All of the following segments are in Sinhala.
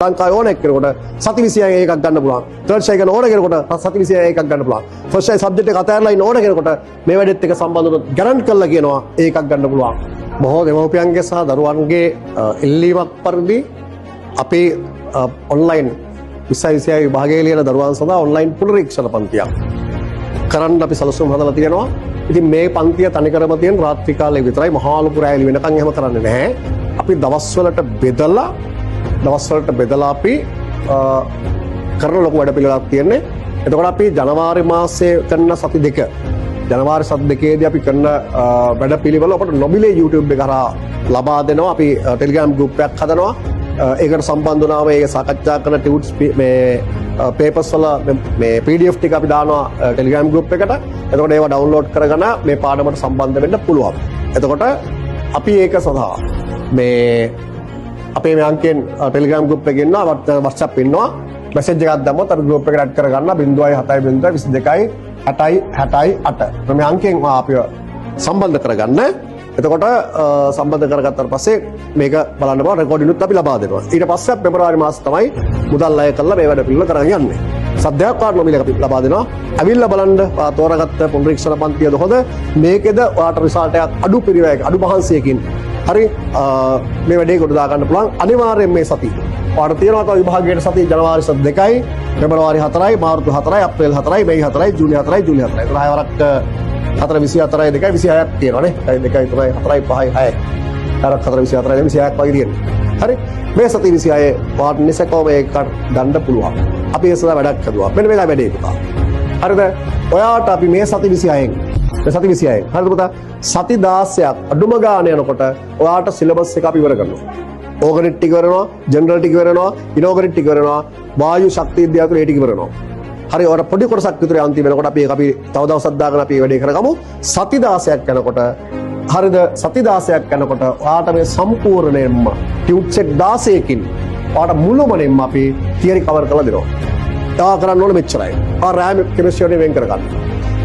ලංකාවේ ඕන එක්කෙනෙකුට සති 26 එකක් ගන්න පුළුවන්. තර්ඩ් ෂයි කරන ඕන කෙනෙකුට සති 26 එකක් ගන්න පුළුවන්. ෆස්ට් ෂයි සබ්ජෙක්ට් එක අතහැරලා ඉන්න ඕන කෙනෙකුට මේ වැඩෙත් එක්ක සම්බන්ධ වුණොත් ගැරන්ටි කරලා කියනවා ඒකක් ගන්න පුළුවන්. බොහෝ දෙමව්පියන්ගේ සහ දරුවන්ගේ ඉල්ලීමක් පරිදි අපි ඔන්ලයින් 20 26 විභාගයේ ලියන දරුවන් සඳහා ඔන්ලයින් පුනරීක්ෂණ පන්තියක් කරන්න අපි සැලසුම් හදලා තියෙනවා. ඉතින් මේ පන්තිය තනිකරම තියෙන රාත්‍රී කාලේ විතරයි. මහා ලොකු රැලි වෙනකන් එහෙම කරන්නේ නැහැ. අපි දවස්වලට බෙදලා අපි කරන ලොකු වැඩ පිළිවෙලක් තියෙන්නේ. එතකොට අපි ජනවාරි මාසයේ කරන සති 2, ජනවාරි සති දෙකේදී අපි කරන වැඩ පිළිවෙල ඔබට නොමිලේ YouTube එක හරහා ලබා දෙනවා. අපි ටෙලිග්‍රෑම් ගෲප් එකක් හදනවා. ඒකට සම්බන්ධ වුණාම ඒක සාකච්ඡා කරන ටියුට්ස්, මේ පේපර්ස් වල මේ PDF ටික අපි දානවා ටෙලිග්‍රෑම් ගෲප් එකට. එතකොට ඒවා ඩවුන්ලෝඩ් කරගෙන මේ පාඩමට සම්බන්ධ වෙන්න පුළුවන්. එතකොට අපි ඒක සඳහා මේ අපේ මේ අංකෙන් ටෙලිග්‍රෑම් ගෲප් එකේ ඉන්නවා, WhatsApp ඉන්නවා. මැසේජ් එකක් දැම්මොත් අපි ගෲප් එකට ඇඩ් කරගන්න. 07 0 22 60 68 මේ අංකෙන් අපිව සම්බන්ධ කරගන්න. එතකොට සම්බන්ධ කරගත්තට පස්සේ මේක බලන්න බා රෙකෝඩින් උත් අපි ලබා දෙනවා. ඊට පස්සේ පෙබරවාරි මාස තමයි මුදල් අය කරලා මේ වැඩ පිළිවෙල කරන් යන්නේ. සද්දයක් වාට නොමිලේ අපි ලබා දෙනවා. ඇවිල්ලා බලන්න ඔයා තෝරාගත්ත පුනරීක්ෂණ පන්තියද හොඳ, මේකෙද ඔයාට රිසල්ට් එකක් අඩු පිරිවැයක අඩු මහන්සියකින් හරි මේ වැඩේ ගොඩ දා ගන්න පුළුවන්. අනිවාර්යෙන් මේ සති ඔයාට තියෙනවා තව විභාගයට සති ජනවාරි සති 2යි, පෙබරවාරි 4යි, මාර්තු 4යි, අප්‍රේල් 4යි, මැයි 4යි, ජූනි 4යි, ජූලි 4යි. ඒතර හය වරක් 4 24යි 2යි 26ක් තියෙනවා නේ. 1 2 3 4යි 5යි 6යි. අර 4 24යි 26ක් වගේ තියෙනවා. හරි, මේ සති 26 ඔයාට නිසකව මේක ගන්න පුළුවන්. අපි ඒ සඳහා වැඩක් හදුවා. මෙන්න මේකයි වැඩේ පුතා. හරිද? ඔයාට අපි මේ සති 26න්, මේ සති 26න්, හරිද පුතා, සති 16ක් අඩුම ගාන යනකොට ඔයාට සිලබස් එක අපි ඉවර කරනවා. ඕගනික් ටික ඉවර වෙනවා, ජෙනරල් ටික ඉවර වෙනවා, ඉනෝගනික් ටික ඉවර වෙනවා, වායු ශක්ති විද්‍යාව තුළ ඒ ටික ඉවර වෙනවා. හරි, ඔයාට පොඩි කොටසක් විතර අන්තිම වෙනකොට අපි ඒක අපි තව දවසක් දාගෙන අපි මේ වැඩේ කරගමු. සති 16ක් යනකොට, හරිද, සති 16ක් යනකොට ඔයාට මේ සම්පූර්ණයෙන්ම ටියුට් සෙට් 16කින් ඔයාට මුළුමනින්ම අපි තියරි කවර් කරලා දෙනවා. ඔයා කරන්න ඕනේ මෙච්චරයි. ඔයා රෑ කෙමිස්ට්‍රි වලින් වෙන් කරගන්න.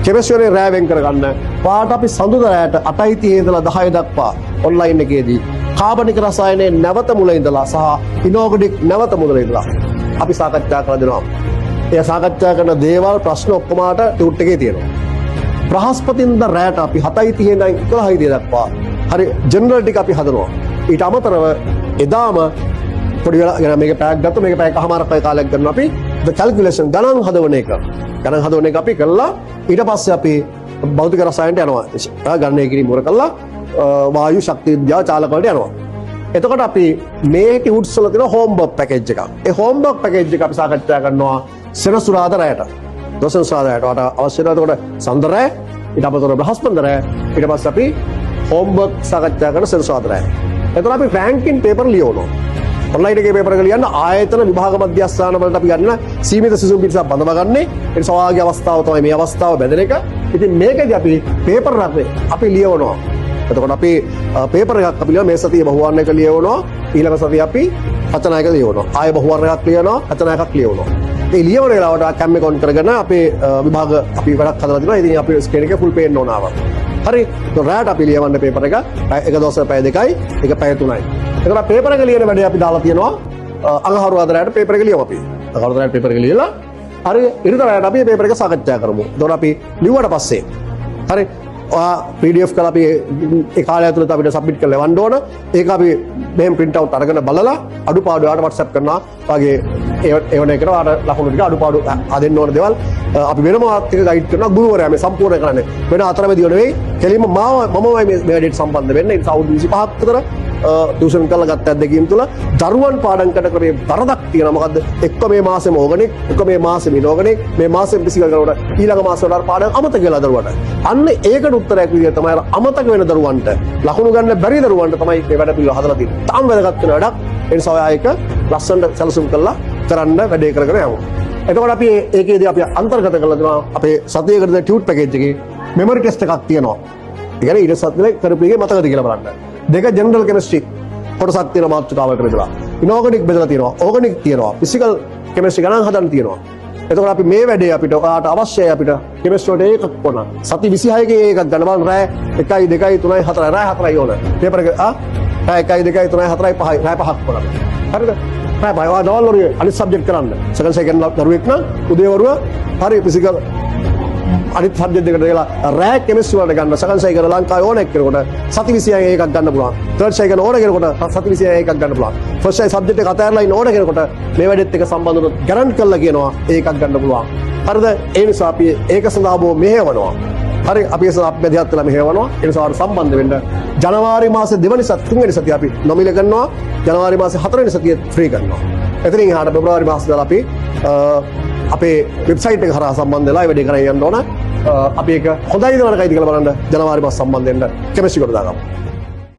කෙමිස්ට්‍රි වලින් රෑ වෙන් කරගන්න. ඔයාට අපි සඳුදා රෑට 8:30 ඉඳලා 10 දක්වා ඔන්ලයින් එකේදී කාබනික රසායනයේ නැවත මුල ඉඳලා සහ ඉනෝගනික් නැවත මුල ඉඳලා අපි සාකච්ඡා කරලා දෙනවා. එය සාකච්ඡා කරන දේවල් ප්‍රශ්න ඔක්කොම ඔයාට ටියුට් එකේ තියෙනවා. බ්‍රහස්පතින්දා රෑට අපි 7:30 ඉඳන් 11:30 දක්වා හරි ජෙනරල් ටික අපි හදනවා. ඊට අමතරව එදාම පොඩි වෙලා يعني මේක පැයක් ගත්තොත් මේක පැයකමාරක් වගේ කාලයක් ගන්නවා අපි the calculation, ගණන් හදවන එක. ගණන් හදවන එක අපි කළා. ඊට පස්සේ අපි භෞතික රසායනට යනවා. ගණනය කිරීම ඉවර කළා වායු ශක්ති විද්‍යාව චාලක වලට යනවා. එතකොට අපි මේ ටියුට්ස් වල තියෙන හෝම්වර්ක් පැකේජ් එකක්. ඒ හෝම්වර්ක් පැකේජ් එක අපි සාකච්ඡා කරනවා සෙනසුරාදා රැයට. සෙනසුරාදා රැයට ඔයාලට අවශ්‍ය වෙනවා. එතකොට සඳ රැය, ඊට අමතරව බ්‍රහස්පතින්දා රැය, ඊට පස්සේ අපි හෝම්වර්ක් සාකච්ඡා කරන සෙනසුරාදා රැය. එතකොට අපි රෑන්කින් පේපර් ලියවනවා. ඔන්ලයින් එකේ පේපර් එක ලියන්න ආයතන විභාග මධ්‍යස්ථාන වලට අපි ගන්න සීමිත සිසුන් පිරිසක් බඳවගන්නේ. ඒ නිසා ඔයාගේ අවස්ථාව තමයි මේ අවස්ථාව බැඳෙන එක. ඉතින් මේකෙදි අපි පේපර් එකක් අපි ලියවනවා. එතකොට අපි පේපර් එකක් අපි ලියනවා. මේ සතියේ බහුවර්ණ එක ලියවනවා. ඊළඟ සතියේ අපි රචනා එක ලියවනවා. ආයෙ බහුවර්ණ එකක් ලියනවා, රචනා එකක් ලියවනවා. ඒ ලියවන වෙලාවට කැම් එක ඔන් කරගෙන අපේ විභාග අපි වැඩක් හදලා තිනවා. ඉතින් අපි ස්ක්‍රීන් එකේ ෆුල් පේන්න ඕන ආවා. හරි. તો රැට අපි ලියවන්න පේපර් එක එක දවසක පැය 2යි, එක පැය 3යි. එතකොට පේපර් එක ලියන වැඩේ අපි දාලා තියෙනවා අඟහරුවාදා රැට පේපර් එක ලියමු අපි. අඟහරුවාදා රැට පේපර් එක ලියලා හරි ඉරිදා රැට අපි පේපර් එක සාකච්ඡා කරමු. එතකොට අපි ලිව්වට පස්සේ හරි ඔයා PDF කරලා අපි ඒ කාලය ඇතුළත අපිට සබ්මිට් කරලා එවන්න ඕන. ඒක අපි මෙහෙම ප්‍රින්ට් අවුට් අරගෙන බලලා අඩුපාඩු ඔයාට WhatsApp කරනවා. ඔයාගේ එවන එකට ඔයාට ලකුණු ටික අඩුපාඩු හදෙන්න ඕන දේවල් අපි වෙනම ඔයාත් එක්ක ගයිඩ් කරනවා. ගුරුවරයා මේ සම්පූර්ණ කරන්නේ. වෙන අතරමැදියෝ නෙවෙයි. කෙලින්ම මාව මමමයි මේ මේ වැඩේට සම්බන්ධ වෙන්නේ. ඒ නිසා අවුරුදු 25ක් විතර ටියුෂන් කරලා ගත්ත අත්දැකීම් තුළ දරුවන් පාඩම් කරන ක්‍රමයේ වරදක් තියෙනවා. මොකද්ද? එක්ක මේ මාසෙම ඕගනික්, එක්ක මේ මාසෙම ඉනෝගනික්, මේ මාසෙම ෆිසිකල් කරනකොට ඊළඟ මාසෙ වල අර පාඩම් අමතක වෙලා දරුවට. අන්න ඒකට උත්තරයක් විදියට තමයි අර අමතක වෙන දරුවන්ට, ලකුණු ගන්න බැරි දරුවන්ට තමයි මේ වැඩ පිළිවෙල හදලා තියෙන්නේ. තාම වැදගත් වෙන වැඩක්. ඒ නිසා ඔයා ඒක ලස්සනට සැලසුම් කරලා කරන්න වැඩේ කරගෙන යමු. එතකොට අපි ඒකේදී අපි අන්තර්ගත කරලා දෙනවා අපේ සතියකට දෙන ටියුට් පැකේජ් එකේ මෙමරි ටෙස්ට් එකක් තියෙනවා. ඒ කියන්නේ ඊට සතියේ කරපු එකේ මතකද කියලා බලන්න. දෙක ජෙනරල් කෙමිස්ට්‍රි කොටසක් තියෙනවා මාතෘකාවලට බෙදලා. ඉනෝගනික් බෙදලා තියෙනවා. ඕගනික් තියෙනවා. ෆිසිකල් කෙමිස්ට්‍රි ගණන් හදන්න තියෙනවා. එතකොට අපි මේ වැඩේ අපිට ඔයාට අවශ්‍යයි අපිට කෙමිස්ට්‍රි වලට ඒකක් ඕන. සති 26 කේ ඒකක් ගන්න බලන්න. රෑ 1යි 2යි 3යි 4යි, රෑ 4යි ඕන. පේපර් එක රෑ 1යි 2යි 3යි 4යි 5යි, රෑ 5ක් ඕන. හරිද? රෑ 5. ඔයා දවල් වරුවේ අනිත් සබ්ජෙක්ට් කරන්න. සෙකන්ඩ් සෙකන්ඩ් දරුවෙක් නම් උදේ වරුව හරි ෆිසිකල් අනිත් සබ්ජෙක්ට් දෙකට දාලා රෑ කෙමිස්ට්‍රි වලට ගන්න. සෙකන්ඩ් සයිකල් ලංකාවේ ඕන එක්කෙනෙකුට සති 26 එකක් ගන්න පුළුවන්. තර්ඩ් සයිකල් ඕන කෙනෙකුට සති 26 එකක් ගන්න පුළුවන්. ෆස්ට් සයි සබ්ජෙක්ට් එක අතෑරලා ඉන්න ඕන කෙනෙකුට මේ වැඩෙත් එක්ක සම්බන්ධ වුණොත් ගැරන්ටි කරලා කියනවා ඒකක් ගන්න පුළුවන්. හරිද? ඒ නිසා අපි ඒක සඳහා බොහෝ මෙහෙයවනවා. හරි, අපි ඒ සඳහා අපි මැදිහත් වෙලා මෙහෙයවනවා. ඒ නිසා ඔයාලට සම්බන්ධ වෙන්න ජනවාරි මාසේ දෙවනි සති තුන්වෙනි සතිය අපි නොමිලේ කරනවා. ජනවාරි මාසේ හතරවෙනි සතිය ෆ්‍රී කරනවා. එතනින් එහාට පෙබරවාරි මාසෙ ඉඳලා අපි අපේ වෙබ්සයිට් එක හරහා සම්බන්ධ වෙලා ඒ වැඩේ කරන් යන්න ඕන. අපි ඒක හොඳයිද නරකයිද කියලා බලන්න ජනවාරි මාස සම්බන්ධ වෙන්න කෙමිස්ට්‍රි කොට දාගමු.